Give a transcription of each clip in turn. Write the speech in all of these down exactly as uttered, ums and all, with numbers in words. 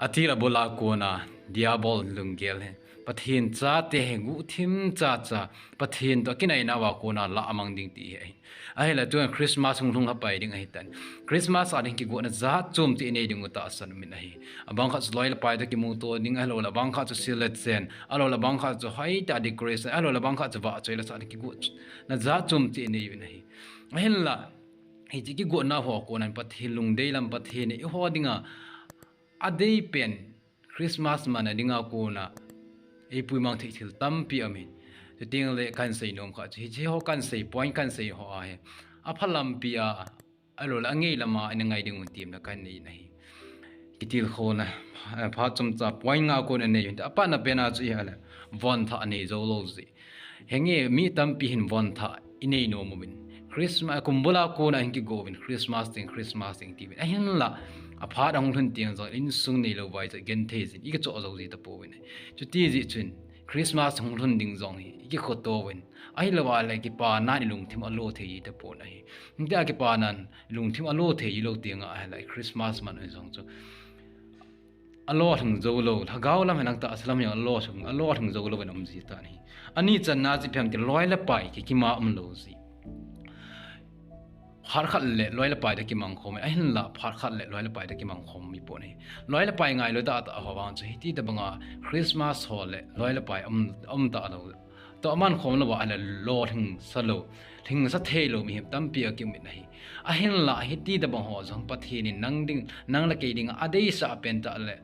Atil abul a kona Diabol lunggel hi, Pathen chate hi guhthim chacha, Pathen toh kinaina uva kona lah amang ding ti hi ahi. Ahile tun Christmas hung lhung lhapai ding ahitan, Christmas a ding kigohna jat chom cheh inei ding u tahsan umin ahi. Abang khat chu loi le pai toh kimuto ding, ahilouleh abang khat chu sil le chen, ahilouleh abang khat chu hoitah decoration, ahilouleh abang khat chu vahchoi le sah ding kigohna jat chom cheh inei uvin ahi. Ahinla hiche kigohna ho a konan Pathen lungdei lam, Pathen in eiho dinga adei pen Christmas manna dinga kona eipui mang thei thil tampi aumin. Chutengle kahin seinom kha chu, hiche ho kahin sei, point kahin sei ho ahi, apha lampi a, ahilouleh angei lama ina ngai ding u temna kahin nei in ahi. Kitilkhouna phat chomcha point nga kona nei u hinte, apatna pen a chu ihile, von thah anei jou lou jeh. Henge mi tampi hin von thah inei nom uvin, Christmas kumbul a kona hin kigo uvin, Christmas ding, Christmas ding tiuvin. Ahinla aphat ahung lhun teng jong insung neilou vai chu genthei jin ikichoh jou ji tapouvin ahi. Chuti jeh chun Christmas hung lhun ding jong hi ikikhoto uvin, ahilouva le kipanan ilungthim alo thei ji tapon ahi. Hitia kipanan lungthim alo thei ji lou tenga ahile Christmas man u jong chu alo lhung jou lou, lhagao lam hihen lang tahsa lam hihen lang alo lhung, alo lhung jou louvin um ji tan ahi. Ani channa chu ipi ham itile loi le pai kikima umlou ji. Phat khat le loi le pai toh kimang khom, ahinla phat khat le loi le pai toh kimang khom mi pon ahi. Loi le pai ngailou tahtah ho vang chu hiti tobanga Christmas ho le loi le pai um, um talou toh aman khom louva ahile lolhingsa lou, lhingsa theilou mihem tampi akium in ahi. Ahinla hiti tobang ho jong Pathen in nang ding, nang le kei dinga adeisah pentah le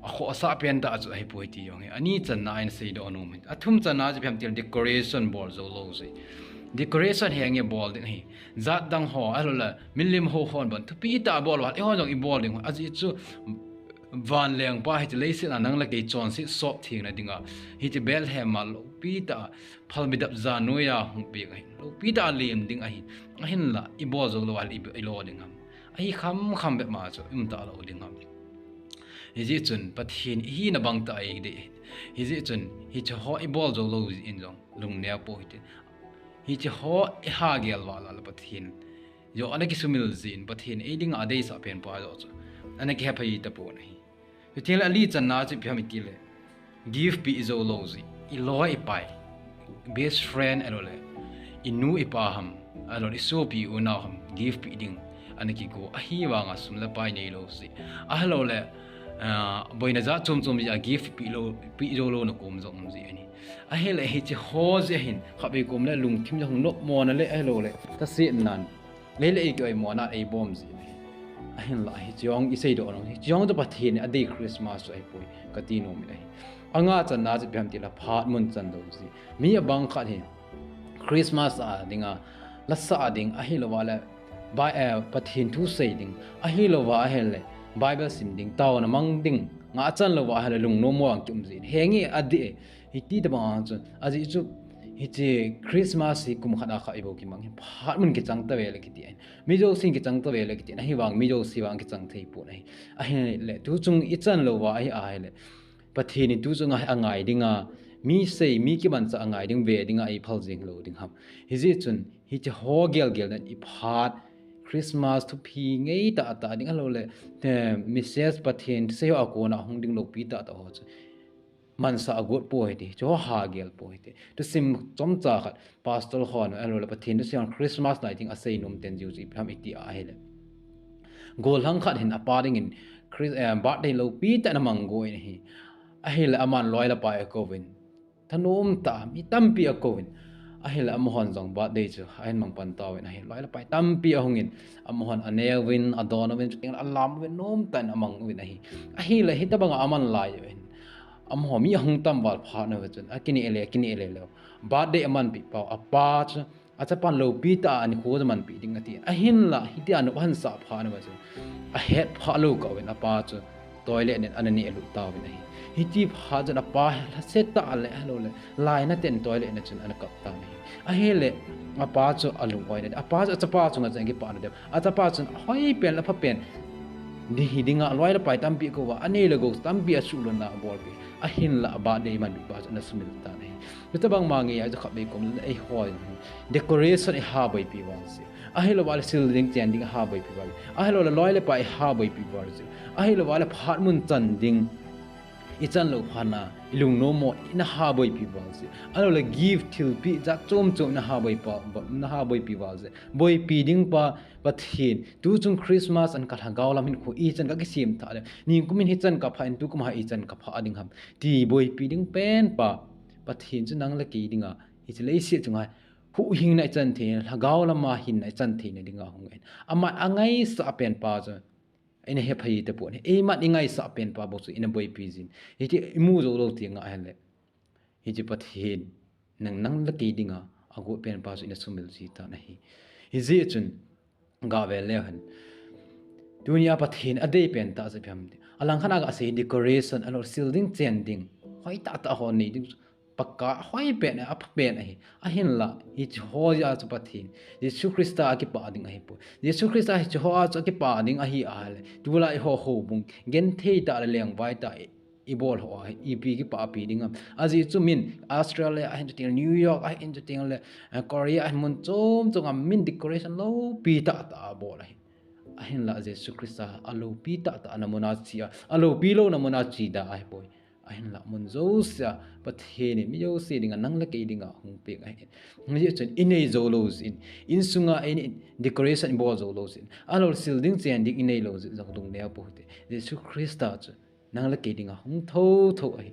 akhohsah pentah chu ahipoi ti jong hi ani channa a hin seidoh nom in. Athum channa chu ipi ham itile decoration bol jou lou jeh. Decoration hi ange bol ding ahi. Jat dang ho, ahilouleh milim ho hon bon thupi tah bol uva, eiho jong ibol ding u. Ajeh chu vanlengpa hiche leiset a nang le kei chonset sop thengna dinga hiche Bethlehem a loupitah a phalbi dap janoiya hung peng ahin, loupitah a lem ding ahin, ahinla ibol jou lou ahile i, ilo ding ham? Ahi khamkham bep ma chu i um talou ding ham? Hijeh chun Pathen ihina bangtah a eidei ahin. Hijeh chun hiche ho ibol jou lou jeh in jong lungneo pou hite. Hiche ho iha gel val a le Pathen joh ana kisumil jin, Pathen ei dinga adeisah penpa joh chu ana kihepha ji tapon ahi. Chutengle ali channa chu ipi ham itile gift pe jou lou jeh. Iloi ipai, best friend ahiloule inu ipa ham, ahiloule isopi unau ham gift pe ding ana kigo ahivanga sum le pai neilou jeh, ahiloule boina jat chom chom jeh a gift pe jou louna kom jong um ji ahi. Ahile hiche ho jeh hin khatvei kom le lungthim le hung nopmona le ahiloule thase nan, lei le ei kioimona eibom ji ahi. Ahinla hiche jong iseidoh nom, hiche jong chu Pathen in adei Christmas chu ahipoi kati nom in ahi. Anga channa chu ipi ham itile phat mun chan lou ji. Mi abang khat hi Christmas a dinga lasah ding ahilouva le Pathen thu sei ding ahilouva ahile Bible sim ding, taona mang ding, ngah chan louva ahile lungnom mo a kium jin, henge adei e. Hiti tobang a chun ajeh chu hiche Christmas hi kum khat a khat ibou kimang hi phat mun kichang tave le kiti ahin, mi jousen kichang tave le kiti ahin, ahivang mi jouse vang kichang theipon ahi. Ahile tuchung ichan louva ahi ahile Pathen in tuchunga angai dinga mi sei, mi kimanchah angai ding ve dinga eiphal jeng lou ding ham? Hijeh chun hiche ho gelgel nan iphat Christmas thuphi ngeitah tah ding ahiloule message Pathen thusei ho a kona hung ding loupi tahtah ho chu mansah agot pou hite, hiche ho hagel pou hite. Thusim chomcha khat pastor hon ahiloule Pathen thusei hon Christmas night ding aseinom ten jiu chu ipi ham iti ahile, gollhang khat hin apa dingin birthday loupitah ana mang go in ahi. Ahile aman loi le pai akouvin, thanom tah a mi tampi akouvin, ahile amahon jong birthday chu ahin mang pan tauvin ahi. Loi le pai tampi ahungin, amahon aneuvin, adon uvin, chutengle alam uvin, nomtah in amang uvin ahi. Ahile hitobanga aman lai uvin amaho mi ahung tam val phat uva chun akineh le, akineh le lou, birthday amanpeh pau apa chu achapan loupitah a anikho chu manpeh ding atin, ahinla hitia nop ahin sah phat uva chun ahetphah lou kah uvin apa chu toilet nen ana nehlut tauvin ahi. Hiti phat chun apa lhasetah le ahiloule lainatah in toilet na chun ana kap tan ahi. Ahile apa chu alung oina ding, apa chu achapa chunga chun kipana ding, achapa chun ahoipen le aphapen ding hi dinga loi le pai tampi akouva, anei le gou tampi asuhlutna abolpeh, ahinla birthday manpeh pa chu ana sumil tan ahi. Hitobang ma ngeiya chu khatvei kom le eiho decoration iha boipi vang jeh, Ahilou vale sil ding chen ding iha boipi val. Ahilou le loi le pai iha boipi val chu. Ahilou vale phat mun chan ding ichan lou phat na ilungnom mo ina ha boipi val chu. Ahilou le gift thilpi jat chom chom ina ha boipi val chu. Boipi ding pa Pathen, tuchung Christmas a ka lhagao lam hin khu ichan ka kisem tha le. Nikum in hichan ka pha in tukum a ichan ka pha ding ham. Ti boipi ding pen pa Pathen chu nang le kei dinga hiche leiset chunga huhhingna ichan thei, lhagao lama hinna ichan theina dinga hung ahin. Aman angaisah pen pa chu ina hephai tapon. Eiman ingaisah pen pa bou chu ina boipi jin. Hiti imu jou lou ti nga ahile. Hiche Pathen nang, nang le kei dinga agot pen pa chu ina sumil ji tan ahi. Hijeh chun ga ve leu hen. Tunia Pathen adei pen tah chu ipi ham ti. Alang khat a ga sei decoration, ahilou sil ding chen ding. Hoi tah tah ho nei ding chu. Paka hoi pen, apha pen ahi. Ahinla, hiche ho jeh a chu Pathen. Jesu Christa a kipah ding ahipoi. Jesu Christa hiche ho a chu akipah ding ahi ahile. Tulai ho houbung. Genthei tah le lengvai tah ibol ho ahi, ipi kipahpi ding ham. Ajeh chu min Australia ahin chuteng le New York ahin chuteng le, eh, Korea ahin mun chom chom a min decoration loupi tah tah abol ahi. Ahinla Jesu Christa aloupi tah tah na mun a che a, aloupi lou na mun a che da ahipoi. Ahinla mun jouse a Pathen in mi jouse dinga nang le kei dinga hung peng ahi. Hijeh chun inei jou lou jeh in, insunga in decoration ibol jou lou jeh in, ahilou sil ding chen ding inei lou jeh in jong lungneo pou hite. Jesu Christa chu nang le kei dinga hung thotho ahi.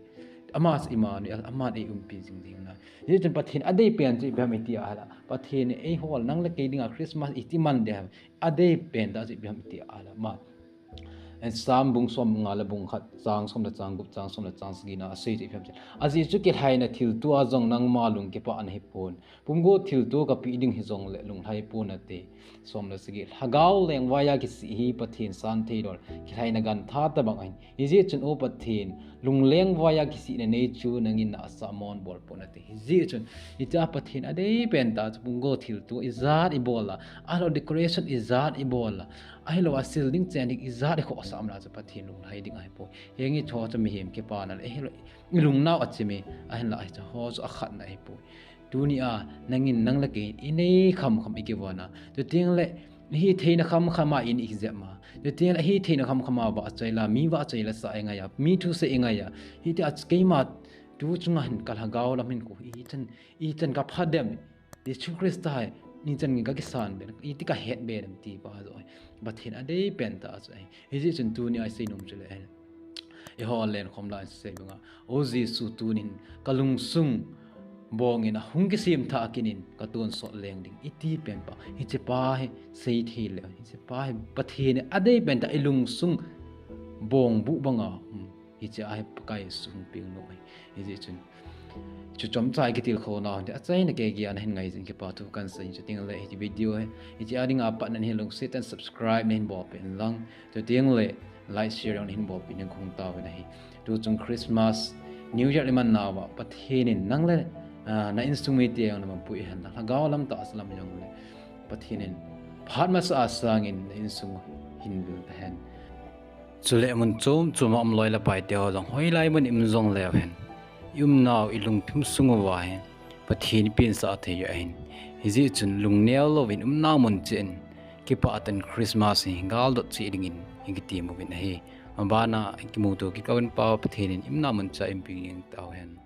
Ama chu Immanuel, aman eiumpi jing ding ahi. Hijeh chun Pathen adei pen chu ipi ham iti ahile. Pathen in eihol nang le kei dinga Christmas iti man ding ham. Adei pen tah chu ipi ham iti ahile. Ama, eh, Psalm bung som nga le bung khat, chang som le chang gup, chang som le chang sagi na asei chu ipi ham ti. Ajeh chu kilhaina thilto a jong nangma lung kipah nahipon. Pumgo thilto kapeh ding hijongle lunglhai ponate. Som le sagi. Lhagao lengvai a kisih hi Pathen santhei lou, kilhaina gantha tobang ahin. Hijeh chun O Pathen, lung lengvai a kisihna nei chu nangin na asah mon bol ponate. Hijeh chun, hitia Pathen adei pen tah chu pumgo thilto ijat ibol a, ahilou decoration ijat ibol a, ahilou a sil ding chen ding ijat ikhohsah a chu Pathen lunglhai ding ahipoi. Henge, hiche ho chu mihem kipana le, ahilou ilungnao achim e, ahinla hiche ho chu akhatna ahipoi. Tunia nangin nang le kei in inei kham kham ikivon a. Chuteng le ihi theina kham kham a in ikijep ma. Chuteng le ihi theina kham kham a vahchoi la, mi vahchoi la sa ingai a, mi thusei ingai a. Hitia keima tu chunga hin ka lhagao lam hin khu ichan, ichan ka pha dem. Jesu Christa hi ichan ka kisan be, iti ka het be dem ti pa joh. Pathen adei pen tah chu ahi. Hijeh chun tunia isei nom chu le, eiho lenkhom lai in sei banga, O Jesu, tunin ka lungsung bong in ahung kisem thah kit in ka tonsot leng ding iti pen pa. Hiche pa hi sei thei le, hiche pa hi Pathen adei pen tah, ilungsung bong buh banga, hmm, hiche a hi Pakai Jesu hung peng nom ahi. Hijeh chun chu chomcha ikitilkhou nau hinte, achaina kei geiya nahin ngai jeh in kipa thu kahin sei in, chuteng le hiche video hi, hiche a dinga pat nahin lungset tah in subscribe nahin bolpeh in lang, chuteng le like share jong nahin bolpeh ding kahung taovin ahi. Tuchung Christmas, New Year iman nauva Pathen in nang le, ah, na insung mite jong na mangpui hen lang, lhagao lam tah a salam jong le Pathen in phat masa a sangin na insung hin vil tahen. Chule mun chom chom a um loi le pai teho jong hoilai mun i um jongleu hen, i umnau i lungthim sung uva hi Pathen i pensah thei u ahin. Hijeh chun lungneo louvin umnau mun cheh in kipah tah in Christmas hi galdot cheh dingin i kitem uvin ahi. Mabana kimuto kit uvin pau Pathen in i umnau mun cheh a eiumpi jing tauhen.